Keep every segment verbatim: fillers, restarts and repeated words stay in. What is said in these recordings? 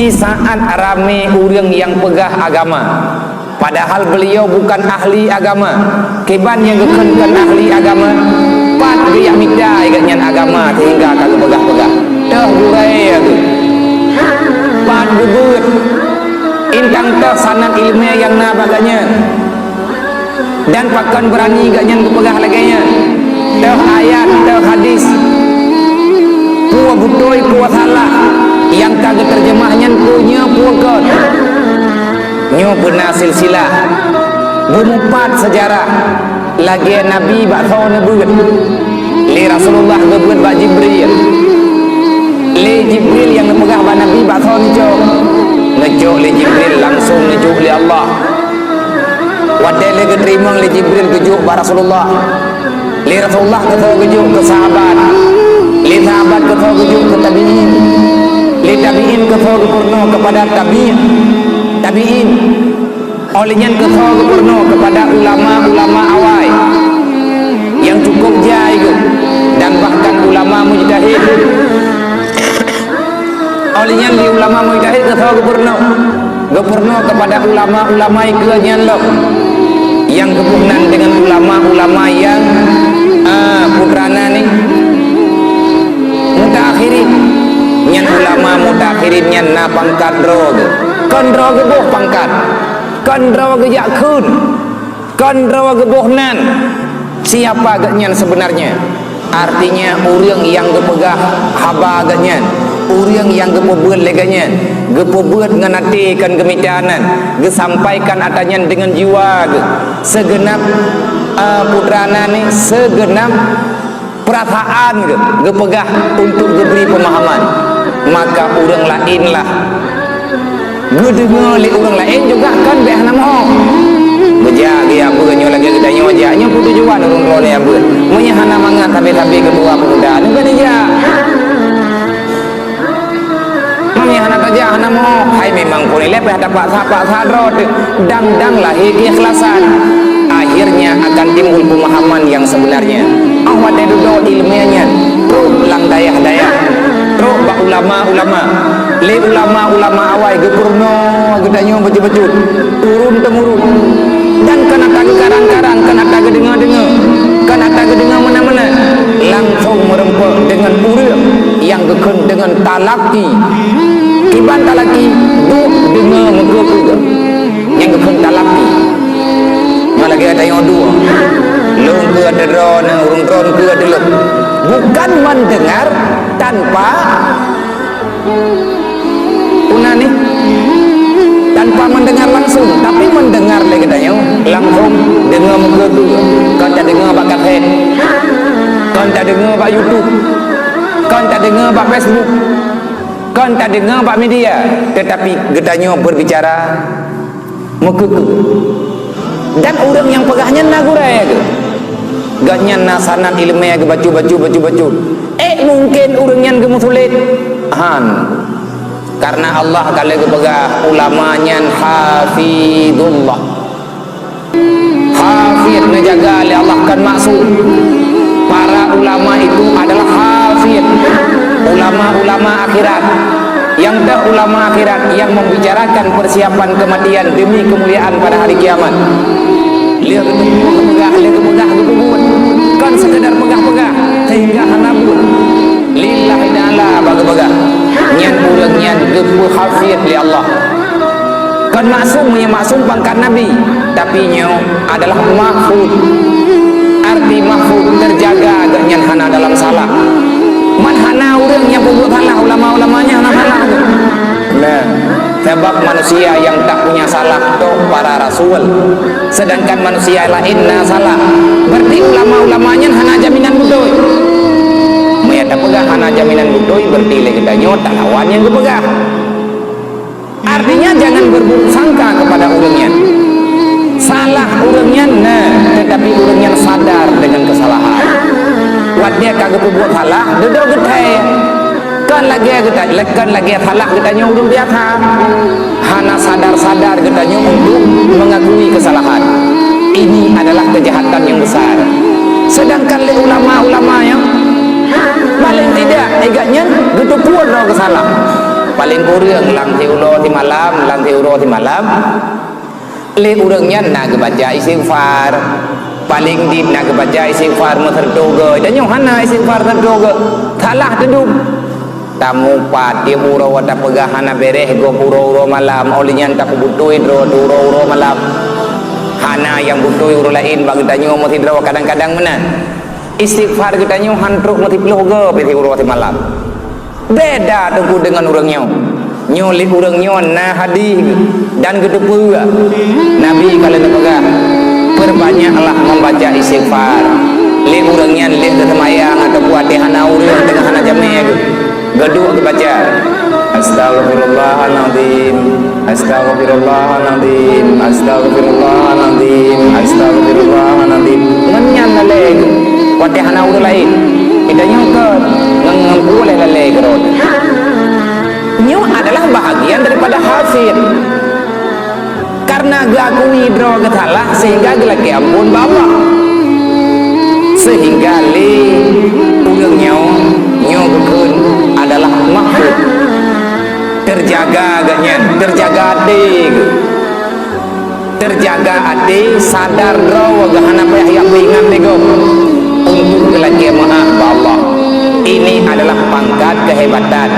Di saat ramé ureuëng nyang peugah agama, padahal beliau bukan ahli agama, kiban nyang geukheun kon ahli agama, pat geujak mita gobnyan agama sehingga ka geupeugah-peugah. Teuh gurée geuh. Pat geubeuet. Intang teuh sanad iéleumé nyang na bak gobnyan. Dan pakon beurani gobnyan geupeugah lagée nyan? Teuh ayat, teuh hadis, peue beutôi, peue salah, nyang ka geuteurjeumah nyan peue nyoe, peue kon. Nyoe beuna silsilah, beumupat seujarah, lagée Nabi bak soe neubeuet. Lé Rasulullah geubeuet bak Jibril. Lé Jibril nyang neupeugah bak Nabi bak soe neucok. Neucok lé Jibril langsong neujok lé Allah. Watée lé geuteurimong lé Jibril geujok bak Rasulullah. Lé Rasulullah keu soe geujok? Keu sahabat. Lé sahabat keu soe geujok? Keu tabi'in. Lé tabi'in keu soe geupeurunoe? Keupada tabi', tabi'in. Óh lheueh nyan keu soe geupeurunoe? Keupada ulama-ulama awai nyang cukup jai geuh dan bahkan ulama mujtahid. Óh lheueh nyan lé ulama mujtahid keu soe geupeurunoe? Geupeurunoe keupada ulama-ulama ikeue nyan lom nyang geuboh nan deungon ulama-ulama nyang, ah, putra na ni mutaakhirin. Nyan ulama mutaakhirin nyan na pangkat droe geuh. Kon droe geuboh pangkat, kon droe geujak kheun. Kon droe geuboh nan. Siapa gobnyan seubeunarnya? Artinya, ureuëng nyang geupeugah haba gobnyan, ureuëng nyang geupeubeuet lé gobnyan, geupeubeuet ngon até kon geumita nan, geusampaikan ata nyan deungon jiwa geuh. Seugeunab, eh, putra nan ni, seugeunab peurasaan geuh geupeugah untuk geubri peumahaman, maka ureuëng laén lah geudeungoe lé ureuëng laén juga kon bék hana meuho. Beujak geuh ya beuet nyoe lagée geutanyoe jak, nyoe peue tujuan ureuëng droeneuh ya beuet? Meunyoe hana mangat sabe-sabe keutua peumuda, nyoe kon jak. Meunyoe hana tajak hana meuho, hai memang kon ilée payah tapaksa-paksa droe teuh. Dang-dang lahé keikhlasan, akhirnya akan timbul pemahaman yang sebenarnya. Óh watée dudoe iéleumé nyan trok lam dayah-dayah, trok bak ulama-ulama, lé ulama-ulama awai geupeurunoe geutanyoe bacut-bacut, turun-temurun, dan kana tageukarang-karang, kana tageudeungoe-deungoe, kana tageudeungoe meunan-meunan, langsong meureumpok deungon ureuëng nyang geukheun deungon talaki. Kiban talaki, duek deungoe meukeue-keue. Nyang geukheun talaki. Nyoe lagée tanyoe dua. Lôn keue ateueh droeneuh, ureuëng droeneuh keue ateueh lôn. Bukan mendengar tanpa una nih, tanpa mendengar langsung, tapi mendengar lé geutanyoe langsung deungoe meukeue-keue. Kon tadeungoe bak kaset, kon tadeungoe bak YouTube, kon tadeungoe bak Facebook, kon tadeungoe bak media, tetapi geutanyoe berbicara meukeue-keue. Dan ureuëng nyang peugah nyan na gurée geuh. Gobnyan na sanad iéleumé geuh bacut-bacut, bacut-bacut. Eh, mungken ureuëng nyan geumeusulet? Han. Karena Allah ka lheueh geupeugah ulama nyan hafizullah. Hafid, neujaga lé Allah, kon maksum. Para ulama itu adalah hafid, ulama-ulama akhirat. Nyang teuh ulama akhirat nyang membicarakan persiapan kematian demi kemuliaan pada hari kiamat. Lheueh geupeugah, lheueh geupeugah, geupeubuet. Kon sekedar peugah-peugah sehingga hana buet. Lillahi ta'ala bak geupeugah. Nyan ureuëng nyan geupeuhafid lé Allah. Kon maksum, meunyoe maksum pangkat nabi, tapi nyoe adalah mahfud. Arti mahfud, terjaga, gobnyan hana dalam salah. Man hana ureuëng nyang peubuet salah, ulama-ulama nyan hana salah tu. Nah, sabab manusia yang tak punya salah toh para rasul. Sedangkan manusia laén na salah. Berarti ulama-ulama nyan hana jaminan beutôi. Meunyoe tapeugah hana jaminan beutôi, berarti lé geutanyoe talawan nyang geupeugah. Artinya, jangan berburuk sangka kepada ureuëng nyan. Salah ureuëng nyan na, tetapi ureuëng nyan sadar dengan kesalahan. Watée ka geupeubuet salah, dudoe geuthée. Kon lagée geuta-, kon lagée salah geutanyoe ureuëng biasa. Hana sadar-sadar geutanyoe untuk mengakui kesalahan. Ini adalah kejahatan yang besar. Sedangkan lé ulama-ulama nyang paling tidak, eh, gobnyan geuteupeue droe keu salah. Paléng kureueng lam siuroe simalam, lam siuroe simalam, lé ureuëng nyan na geubaca istighfar. Paléng dit na geubaca istighfar meuseureutoe goe. Tanyoe hana istighfar seureutoe goe. Salah teudum. Tamupat tieb uroe tapeugah hana béréh gob uroe-uroe malam, óh lheueh nyan tapeubutôi droe uroe-uroe malam. Hana nyang butôi uroe laén bak geutanyoe meusidroe kadang-kadang meunan. Istighfar geutanyoe han trok meusiplôh goe pih siuroe simalam. Beda Teungku deungon ureuëng nyoe. Nyoe lé ureuëng nyoe na hadih dan geuteupeue. Nabi ka lheueh neupeugah, "Peubanyaklah membaca istighfar." Lé ureuëng nyan lé geuseumayang atawa watée hana ureuëng teungoh hana jamé geuh. Geuduek geubaca, "Astaghfirullahalazim, astaghfirullahalazim, astaghfirullahalazim, astaghfirullahalazim." Ngon nyan lalée geuh. Watée hana ureuëng laén, geutanyoe kon ngon, ngon puléh lalée keudroe. Nyoe adalah bahagian daripada hafid. Karena geuakui droe geusalah sehingga geulakée amphon bak Allah. Sehingga lé ureuëng nyoe, nyoe geukheun adalah mahfud. Teujaga geuhnyan, teujaga até geuh. Teujaga até, sadar droe geuh hana payah jak peuingat lé gob untuk geulakée meuáh bak Allah. Ini adalah pangkat keuhebatan,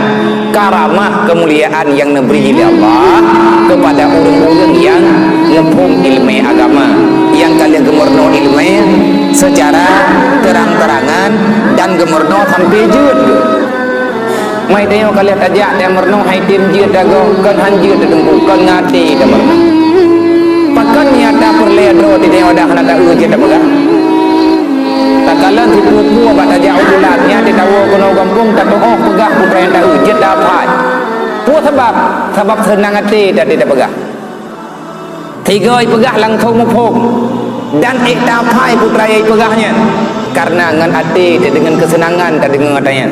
karamah, keumuliaan nyang neubri lé Allah keupada ureuëng-ureuëng nyang muphom iéleumé agama, nyang ka lheueh geumeurunoe iéleumé seucara teurang-teurangan dan geumeurunoe sampoe jeuet geuh. Mai tanyoe ka lheueh tajak tameurunoe hai tem jeuet tagoe, kon han jeuet Teungku, kon ngon até tameurunoe. Pakon nyata peureulée droe di tanyoe dah hana taeu jeuet tapeugah. Takalon sipeue-peue bak tajak u bulan, nyan titawoe keunoe gampông, tateuôh peugah peue nyang taeu jeuet taphai. Peue sabab? Sabab seunang até tadi tapeugah. Tiga ipeugah langsong muphom, dan ék taphai peue nyang ipeugah nyan, karena ngon até tadeungon keuseunangan tadeungoe ata nyan.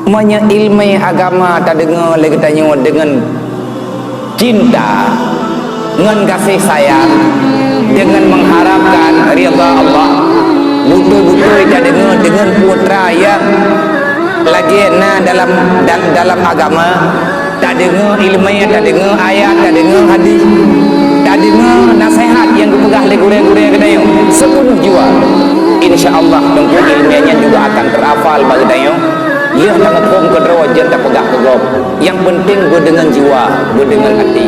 Meunyoe iéleumé agama tadeungoe lé geutanyoe deungon cinta, ngon gaséh sayang, deungon mengharapkan ridha Allah, beutôi-beutôi tadeungoe deungon peue nyang lagée na dalam, dal-, dalam agama, tadeungoe iéleumé, tadeungoe ayat, tadeungoe hadih, tadeungoe naseuhat nyang geupeugah lé gurée-gurée geutanyoe seupeuneuh jiwa. Insya Allah, Teungku, iéleumé nyan juga akan teurhafal bak geutanyoe. Yeuh tamuphom keudroe jeuet tapeugah keu gob. Nyang peunteng beudeungon jiwa, beudeungon até.